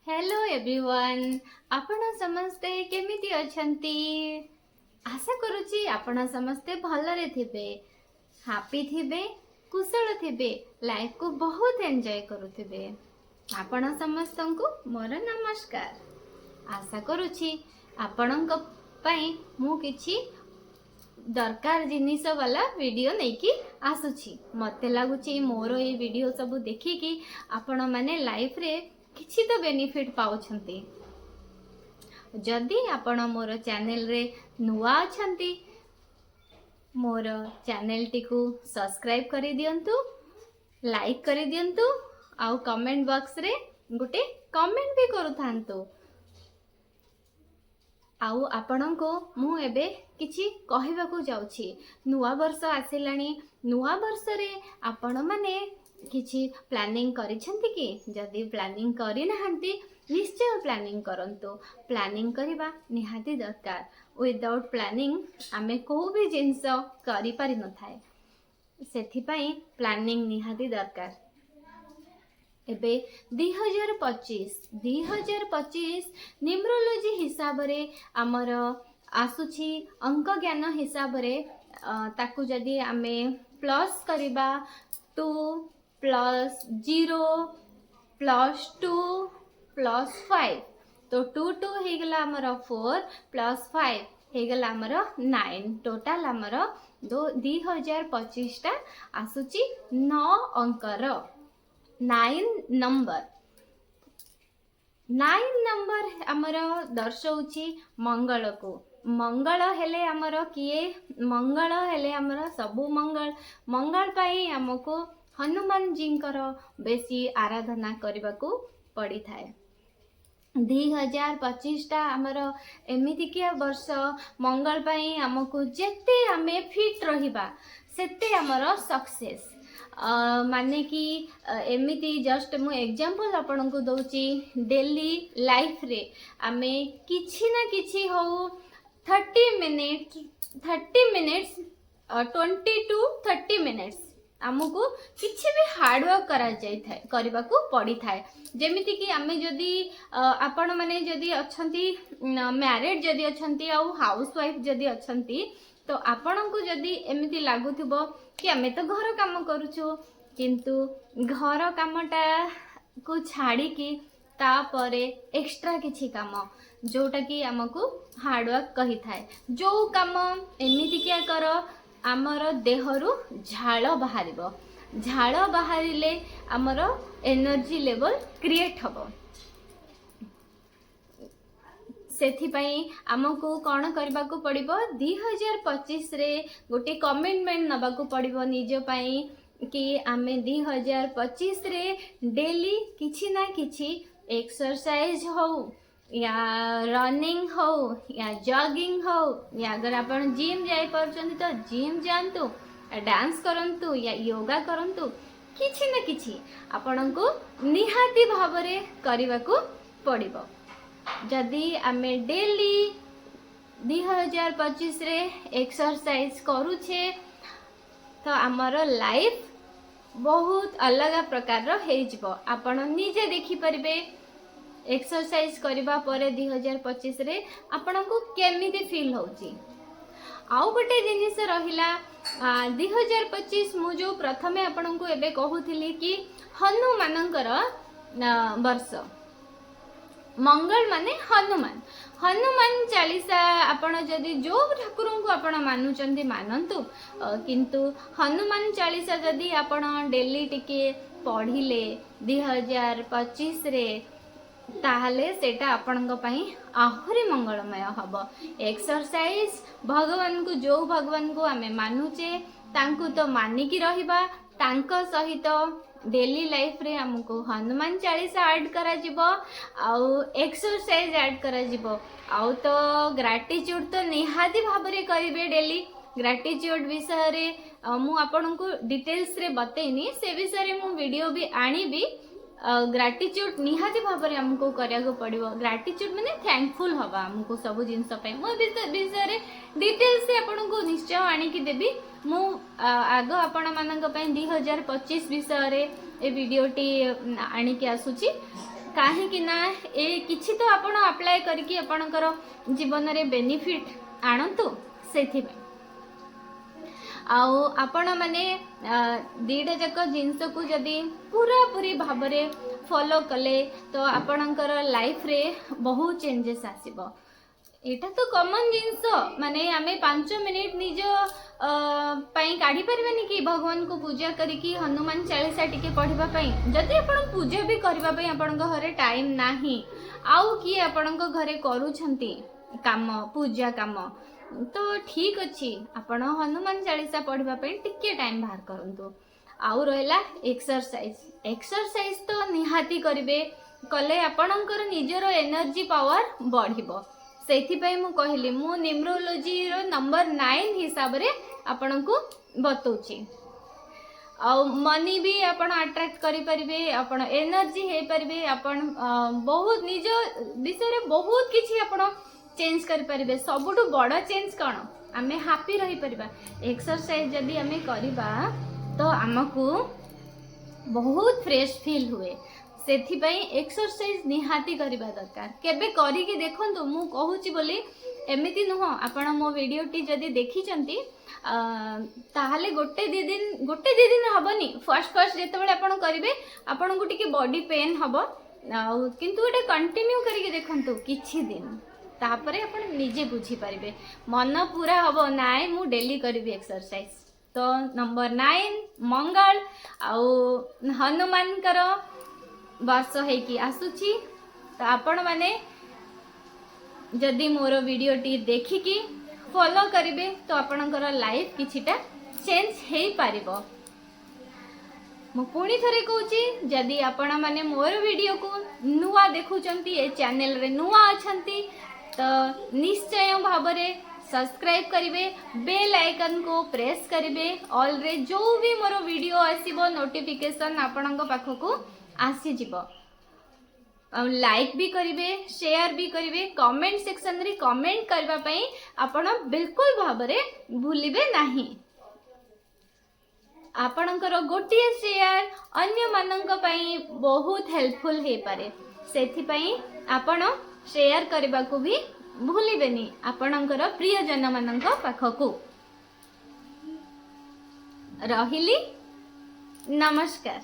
Hello everyone, ଆପଣ ସମସ୍ତେ କେମିତି ଅଛନ୍ତି? ଆଶା କରୁଛି ଆପଣ ସମସ୍ତେ ଭଲରେ ଥିବେ, ହାପି ଥିବେ, କୁଶଳ ଥିବେ, ଲାଇଫକୁ ବହୁତ ଏନ୍ଜୟ କରୁଥିବେ। ଆପଣ ସମସ୍ତଙ୍କୁ ମୋର ନମସ୍କାର। ଆଶା କରୁଛି ଆପଣଙ୍କ ପାଇଁ ମୁଁ କିଛି ଦରକାର ଜିନିଷ ବାଲା ଭିଡ଼ିଓ ନେଇକି ଆସୁଛି। ମୋତେ ଲାଗୁଛି ମୋର ଏଇ ଭିଡ଼ିଓ ସବୁ ଦେଖିକି ଆପଣମାନେ ଲାଇଫରେ କିଛି ତ ବେନିଫିଟ୍ ପାଉଛନ୍ତି। ଯଦି ଆପଣ ମୋର ଚ୍ୟାନେଲରେ ନୂଆ ଅଛନ୍ତି, ମୋର ଚ୍ୟାନେଲଟିକୁ ସବସ୍କ୍ରାଇବ୍ କରିଦିଅନ୍ତୁ, ଲାଇକ୍ କରିଦିଅନ୍ତୁ ଆଉ କମେଣ୍ଟ ବକ୍ସରେ ଗୋଟେ କମେଣ୍ଟ ବି କରୁଥାନ୍ତୁ। ଆଉ ଆପଣଙ୍କୁ ମୁଁ ଏବେ କିଛି କହିବାକୁ ଯାଉଛି। ନୂଆ ବର୍ଷ ଆସିଲାଣି। ନୂଆ ବର୍ଷରେ ଆପଣମାନେ କିଛି ପ୍ଲାନିଂ କରିଛନ୍ତି କି? ଯଦି ପ୍ଲାନିଂ କରିନାହାନ୍ତି, ନିଶ୍ଚୟ ପ୍ଲାନିଂ କରନ୍ତୁ। ପ୍ଲାନିଂ କରିବା ନିହାତି ଦରକାର। ୱିଦାଉଟ୍ ପ୍ଲାନିଂ ଆମେ କେଉଁ ବି ଜିନିଷ କରିପାରିନଥାଏ। ସେଥିପାଇଁ ପ୍ଲାନିଂ ନିହାତି ଦରକାର। ଏବେ 2025, 2025 ନ୍ୟୁମରୋଲୋଜି ହିସାବରେ ଆମର ଆସୁଛି। ଅଙ୍କ ଜ୍ଞାନ ହିସାବରେ ତାକୁ ଯଦି ଆମେ ପ୍ଲସ୍ କରିବା, 2 + 0 + 2 + 5, ତ ଟୁ ଟୁ ହେଇଗଲା ଆମର 4, ପ୍ଲସ୍ 5 ହେଇଗଲା ଆମର 9। ଟୋଟାଲ ଆମର 2025ଟା ଆସୁଛି ନଅ ଅଙ୍କର, 9 ନମ୍ବର। 9 ନମ୍ବର ଆମର ଦର୍ଶଉଛି ମଙ୍ଗଳକୁ। ମଙ୍ଗଳ ହେଲେ ଆମର କିଏ? ମଙ୍ଗଳ ହେଲେ ଆମର ସବୁ ମଙ୍ଗଳ। ମଙ୍ଗଳ ପାଇଁ ଆମକୁ ହନୁମାନଜୀଙ୍କର ବେଶୀ ଆରାଧନା କରିବାକୁ ପଡ଼ିଥାଏ। 2025ଟା ଆମର ଏମିତିକିଆ ବର୍ଷ, ମଙ୍ଗଳ ପାଇଁ ଆମକୁ ଯେତେ ଆମେ ଫିଟ୍ ରହିବା, ସେତେ ଆମର ସକ୍ସେସ୍। ମାନେ କି ଏମିତି ଜଷ୍ଟ ମୁଁ ଏକ୍ଜାମ୍ପଲ୍ ଆପଣଙ୍କୁ ଦେଉଛି। ଡେଲି ଲାଇଫରେ ଆମେ କିଛି ନା କିଛି ହଉ 30 minute, 30 minutes, 20 to 30 minutes ଆମକୁ କିଛି ବି ହାର୍ଡ଼ୱାର୍କ କରାଯାଇଥାଏ, କରିବାକୁ ପଡ଼ିଥାଏ। ଯେମିତିକି ଆମେ ଯଦି ଆପଣମାନେ ଯଦି ଅଛନ୍ତି, ମ୍ୟାରିଡ୍ ଯଦି ଅଛନ୍ତି ଆଉ ହାଉସ୍ ୱାଇଫ୍ ଯଦି ଅଛନ୍ତି, ତ ଆପଣଙ୍କୁ ଯଦି ଏମିତି ଲାଗୁଥିବ କି ଆମେ ତ ଘର କାମ କରୁଛୁ, କିନ୍ତୁ ଘର କାମଟାକୁ ଛାଡ଼ିକି ତାପରେ ଏକ୍ସଟ୍ରା କିଛି କାମ, ଯୋଉଟାକି ଆମକୁ ହାର୍ଡ଼ୱାର୍କ କହିଥାଏ, ଯୋଉ କାମ ଏମିତିକିଆ କର ଆମର ଦେହରୁ ଝାଳ ବାହାରିବ। ଝାଳ ବାହାରିଲେ ଆମର ଏନର୍ଜି ଲେଭଲ କ୍ରିଏଟ୍ ହବ। ସେଥିପାଇଁ ଆମକୁ କ'ଣ କରିବାକୁ ପଡ଼ିବ? 2025ରେ ଗୋଟେ କମିଟମେଣ୍ଟ ନେବାକୁ ପଡ଼ିବ ନିଜ ପାଇଁ କି ଆମେ 2025ରେ ଡେଲି କିଛି ନା କିଛି ଏକ୍ସରସାଇଜ ହଉ ୟା ରନିଂ ହଉ ୟା ଜଗିଂ ହଉ, ୟା ଅଗର ଆପଣ ଜିମ୍ ଯାଇପାରୁଛନ୍ତି ତ ଜିମ୍ ଯାଆନ୍ତୁ, ଡ୍ୟାନ୍ସ କରନ୍ତୁ ୟା ୟୋଗା କରନ୍ତୁ, କିଛି ନା କିଛି ଆପଣଙ୍କୁ ନିହାତି ଭାବରେ କରିବାକୁ ପଡ଼ିବ। ଯଦି ଆମେ ଡେଲି 2025ରେ ଏକ୍ସରସାଇଜ କରୁଛେ, ତ ଆମର ଲାଇଫ୍ ବହୁତ ଅଲଗା ପ୍ରକାରର ହେଇଯିବ। ଆପଣ ନିଜେ ଦେଖିପାରିବେ ଏକ୍ସରସାଇଜ କରିବା ପରେ 2025ରେ ଆପଣଙ୍କୁ କେମିତି ଫିଲ୍ ହେଉଛି। ଆଉ ଗୋଟେ ଜିନିଷ ରହିଲା, 2025 ମୁଁ ଯୋଉ ପ୍ରଥମେ ଆପଣଙ୍କୁ ଏବେ କହୁଥିଲି କି ହନୁମାନଙ୍କର ବର୍ଷ। ମଙ୍ଗଳ ମାନେ ହନୁମାନ। ହନୁମାନ ଚାଳିଶା, ଆପଣ ଯଦି ଯୋଉ ଠାକୁରଙ୍କୁ ଆପଣ ମାନୁଛନ୍ତି ମାନନ୍ତୁ, କିନ୍ତୁ ହନୁମାନ ଚାଳିଶା ଯଦି ଆପଣ ଡେଲି ଟିକେ ପଢ଼ିଲେ 2025ରେ, ତାହେଲେ ସେଇଟା ଆପଣଙ୍କ ପାଇଁ ଆହୁରି ମଙ୍ଗଳମୟ ହବ। ଏକ୍ସରସାଇଜ, ଭଗବାନଙ୍କୁ, ଯୋଉ ଭଗବାନଙ୍କୁ ଆମେ ମାନୁଛେ ତାଙ୍କୁ ତ ମାନିକି ରହିବା, ତାଙ୍କ ସହିତ ଡେଲି ଲାଇଫରେ ଆମକୁ ହନୁମାନ ଚାଳିଶା ଆଡ୍ କରାଯିବ ଆଉ ଏକ୍ସରସାଇଜ ଆଡ୍ କରାଯିବ। ଆଉ ତ ଗ୍ରାଟିଚ୍ୟୁଡ୍ ତ ନିହାତି ଭାବରେ କରିବେ ଡେଲି। ଗ୍ରାଟିଚ୍ୟୁଡ୍ ବିଷୟରେ ମୁଁ ଆପଣଙ୍କୁ ଡିଟେଲ୍ସରେ ବତେଇନି, ସେ ବିଷୟରେ ମୁଁ ଭିଡ଼ିଓ ବି ଆଣିବି। ଗ୍ରାଟିଚ୍ୟୁଡ୍ ନିହାତି ଭାବରେ ଆମକୁ କରିବାକୁ ପଡ଼ିବ। ଗ୍ରାଟିଚ୍ୟୁଡ୍ ମାନେ ଥ୍ୟାଙ୍କଫୁଲ୍ ହବା ଆମକୁ ସବୁ ଜିନିଷ ପାଇଁ। ମୁଁ ଏ ବିଷୟରେ ଡିଟେଲ୍ସ ଆପଣଙ୍କୁ ନିଶ୍ଚୟ ଆଣିକି ଦେବି। ମୁଁ ଆଗ ଆପଣମାନଙ୍କ ପାଇଁ 2025 ବିଷୟରେ ଏ ଭିଡ଼ିଓଟି ଆଣିକି ଆସୁଛି। କାହିଁକି ନା ଏ କିଛି ତ ଆପଣ ଆପ୍ଲାଏ କରିକି ଆପଣଙ୍କର ଜୀବନରେ ବେନିଫିଟ୍ ଆଣନ୍ତୁ, ସେଥିପାଇଁ। ଆଉ ଆପଣମାନେ ଦୁଇଟା ଯାକ ଜିନିଷକୁ ଯଦି ପୁରାପୁରି ଭାବରେ ଫଲୋ କଲେ, ତ ଆପଣଙ୍କର ଲାଇଫରେ ବହୁତ ଚେଞ୍ଜେସ୍ ଆସିବ। ଏଇଟା ତ କମନ୍ ଜିନିଷ। ମାନେ ଆମେ 5 ମିନିଟ୍ ନିଜ ପାଇଁ କାଢି ପାରିବାନି କି ଭଗବାନଙ୍କୁ ପୂଜା କରିକି ହନୁମାନ ଚାଳିଶା ଟିକେ ପଢିବା ପାଇଁ? ଯଦି ଆପଣ ପୂଜା ବି କରିବା ପାଇଁ ଆପଣଙ୍କ ଘରେ ଟାଇମ୍ ନାହିଁ, ଆଉ କିଏ ଆପଣଙ୍କ ଘରେ କରୁଛନ୍ତି କାମ, ପୂଜା କାମ, ତ ଠିକ ଅଛି, ଆପଣ ହନୁମାନ ଚାଳିଶା ପଢିବା ପାଇଁ ଟିକେ ଟାଇମ୍ ବାହାର କରନ୍ତୁ। ଆଉ ରହିଲା ଏକ୍ସରସାଇଜ। ଏକ୍ସରସାଇଜ ତ ନିହାତି କରିବେ। କଲେ ଆପଣଙ୍କର ନିଜର ଏନର୍ଜି ପାୱାର ବଢିବ। ସେଇଥିପାଇଁ ମୁଁ କହିଲି, ମୁଁ ନ୍ୟୁମରୋଲୋଜିର ନମ୍ବର 9 ହିସାବରେ ଆପଣଙ୍କୁ ବତଉଛି। ଆଉ ମନି ବି ଆପଣ ଆଟ୍ରାକ୍ଟ କରିପାରିବେ, ଆପଣ ଏନର୍ଜି ହେଇପାରିବେ, ଆପଣ ବହୁତ ନିଜ ବିଷୟରେ ବହୁତ କିଛି ଆପଣ ଚେଞ୍ଜ କରିପାରିବେ। ସବୁଠୁ ବଡ଼ ଚେଞ୍ଜ କ'ଣ? ଆମେ ହାପି ରହିପାରିବା। ଏକ୍ସରସାଇଜ ଯଦି ଆମେ କରିବା, ତ ଆମକୁ ବହୁତ ଫ୍ରେଶ ଫିଲ୍ ହୁଏ। ସେଥିପାଇଁ ଏକ୍ସରସାଇଜ ନିହାତି କରିବା ଦରକାର। କେବେ କରିକି ଦେଖନ୍ତୁ। ମୁଁ କହୁଛି ବୋଲି ଏମିତି ନୁହଁ। ଆପଣ ମୋ ଭିଡ଼ିଓଟି ଯଦି ଦେଖିଛନ୍ତି, ତାହେଲେ ଗୋଟେ ଦି ଦିନ, ଗୋଟେ ଦି ଦିନ ହବନି, ଫାର୍ଷ୍ଟ ଫାର୍ଷ୍ଟ ଯେତେବେଳେ ଆପଣ କରିବେ, ଆପଣଙ୍କୁ ଟିକେ ବଡି ପେନ୍ ହବ। ଆଉ କିନ୍ତୁ ଗୋଟେ କଣ୍ଟିନ୍ୟୁ କରିକି ଦେଖନ୍ତୁ କିଛି ଦିନ, ତାପରେ ଆପଣ ନିଜେ ବୁଝିପାରିବେ। ମନ ପୁରା ହବ, ନାଇଁ, ମୁଁ ଡେଲି କରିବି ଏକ୍ସରସାଇଜ। ତ ନମ୍ବର 9 ମଙ୍ଗଳ ଆଉ ହନୁମାନଙ୍କର ବର୍ଷ ହେଇକି ଆସୁଛି। ତ ଆପଣମାନେ ଯଦି ମୋର ଭିଡ଼ିଓଟି ଦେଖିକି ଫଲୋ କରିବେ, ତ ଆପଣଙ୍କର ଲାଇଫ୍ କିଛିଟା ଚେଞ୍ଜ ହେଇପାରିବ। ମୁଁ ପୁଣି ଥରେ କହୁଛି, ଯଦି ଆପଣମାନେ ମୋର ଭିଡ଼ିଓକୁ ନୂଆ ଦେଖୁଛନ୍ତି, ଏ ଚ୍ୟାନେଲରେ ନୂଆ ଅଛନ୍ତି, ତ ନିଶ୍ଚୟ ଭାବରେ ସବସ୍କ୍ରାଇବ୍ କରିବେ, ବେଲ୍ ଆଇକନ୍କୁ ପ୍ରେସ୍ କରିବେ, ଅଲ୍ରେ ଯେଉଁ ବି ମୋର ଭିଡ଼ିଓ ଆସିବ, ନୋଟିଫିକେସନ୍ ଆପଣଙ୍କ ପାଖକୁ ଆସିଯିବ। ଆଉ ଲାଇକ୍ ବି କରିବେ, ସେୟାର ବି କରିବେ। କମେଣ୍ଟ ସେକ୍ସନରେ କମେଣ୍ଟ କରିବା ପାଇଁ ଆପଣ ବିଲକୁଲ ଭାବରେ ଭୁଲିବେ ନାହିଁ। ଆପଣଙ୍କର ଗୋଟିଏ ସେୟାର ଅନ୍ୟମାନଙ୍କ ପାଇଁ ବହୁତ ହେଲ୍ପଫୁଲ୍ ହେଇପାରେ। ସେଥିପାଇଁ ଆପଣ ସେୟାର କରିବାକୁ ବି ଭୁଲିବେନି ଆପଣଙ୍କର ପ୍ରିୟଜନମାନଙ୍କ ପାଖକୁ। ରହିଲି, ନମସ୍କାର।